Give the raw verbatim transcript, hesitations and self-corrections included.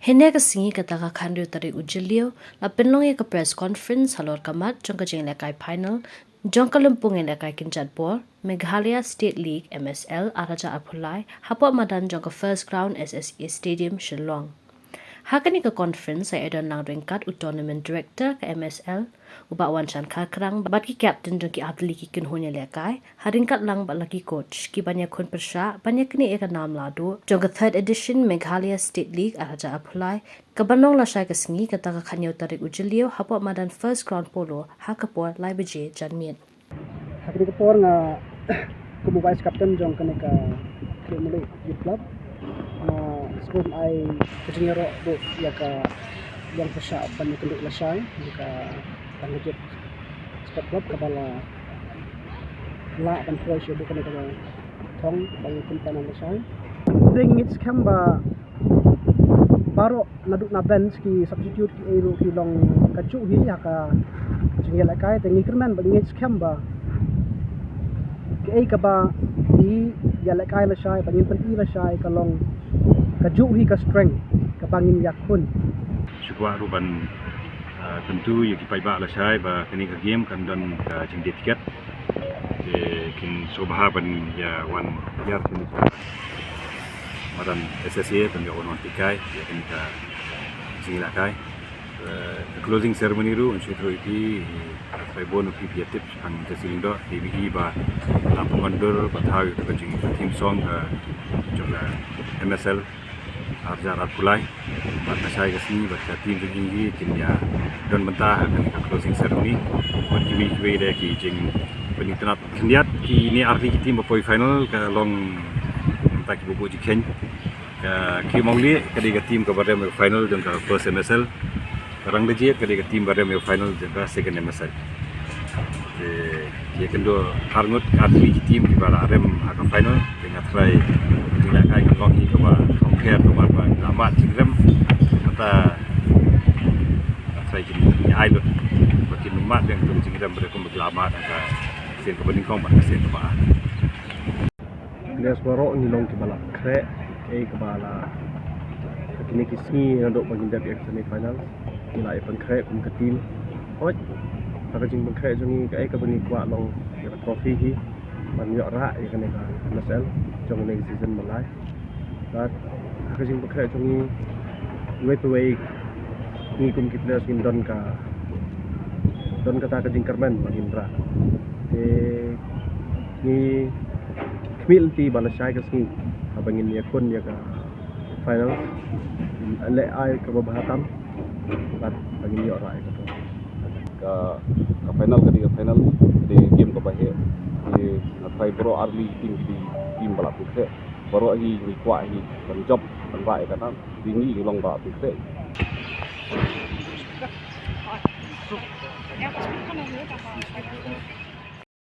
Hynne ka sngi kata ka khathynriew tarik u Jylliew, la pynlong ïa ka press conference halor ka mat jong ka jingïalehkai final jong ka lympung ïalehkai kynjat bor Meghalaya State League, M S L, ar hajar arphew lai, hapoh madan jong ka First Ground, S S A Stadium, Shillong. Ha kane ka conference, la ïadon lang ryngkat u Tournament Director ka M S L, u Bah Wanshan Kharkrang, bad ki captain jong ki artylli ki kynhun ïalehkai, ha ryngkat lang bad la ki coach, ki ban ïakhun pyrshah ban ïaknieh ïa ka nam lahduh jong ka third edition Meghalaya State League ar hajar arphew lai, ka ban long lashai ka sngi kata ka khathynñiew tarik u Jylliew hapoh madan First Ground Polo ha ka por lai baje janmiet. Ha kane ka por nga kum u vice captain jong kane ka Khliehmulih Youth Club, nga sngewbha ai ka jingïaroh buh ïa ka liang pyrshah ban ïakynduh lashai ïa ka Tangkajut Sport Club kaba la lah ban poi sha buh kane ka thong ba ngi kumta na lashai. Dei ngeit skhem ba baroh naduh na bench ki substitute kiei ruh ki long kajuh hi ha ka jingïalehkai, te ngi kyrmen bad ngeit skhem ba kiei kaba ngi ïalehkai lashai ba ngin pyni lashai ka long kajuh hi ka strength kaba ngin ïakhun. Shu kwah ruh ban, ah, kyntu ïa ki paidbah lashai ba kane ka game kan don ka jingdie tiket. Te kin sngewbha ban ïa wan hiar sha madan S S A ban ïa wan wan tikai ïa kane ka jingïalehkai. Eh, ka closing ceremony ruh ngi shu ïathuh ïa phi, eh, trai bun phi phi ïa tip shaphang Jesse Lyngdoh, te phi ba la pynwandur ba thaw ïa ka jing theme song ka jong ka M S L ar hajar arphew lai. Bad lashai ka sngi bad ka team jong ngi kin ïa don bynta ha kane ka closing ceremony. Bad kiwei kiwei de ki jingpynitynnad khyndiat, kine artylli ki team ba poi final ka long mynta kiba buh jingkheiñ. Ka Khliehmawlieh ka dei ka team kaba rem ïa ka final jong ka first M S L. Ka Rangdajied ka dei ka team ba rem ïa ka final jong ka second M S L. Te ki ïakynduh arngut artylli ki team kiba la rem ha ka final. Te nga trai jingïalehkai ka long hi kaba kham pher namar ba la mad jingrem. Kata nga trai kin ai lut ba kin mad ïa ka jingrem ba kumba ki la mad ha ka sien kaba nyngkong bad ka sien kaba ar. Players baroh ngi long kiba la pynkhreh, eh, kiba la, ha kine ki sngi naduh ba ngin dep ïa ka semi final, ngi la ïa pynkhreh kum ka team. Hooid, ha ka jingpynkhreh jong ngi kaei kaba ngi kwah long ïa ka trophy hi, ban ïoh rah ïa kane ka M S L jong kane ka season ba lai. Bad ha ka jingpynkhreh jong ngi, iwei pa iwei ngi kum ki players ngin don ka, don kata ka jingkyrmen ba ngin rah. Te ngi khmih lynti ba lashai ka sngi haba ngin ïakhun ïa ka final, leh ai kaba bha tam bad ba ngin ïoh rah ïa ka trophy. Ka, ka final ka dei ka final, ka dei ka game kaba heh. Te nga trai baroh artylli ki team ki dei team ba la pynkhreh. Baroh hi ngi kwah hi ban jop ban rah ïa ka nam. Te ngi ngi long ba la pynkhreh.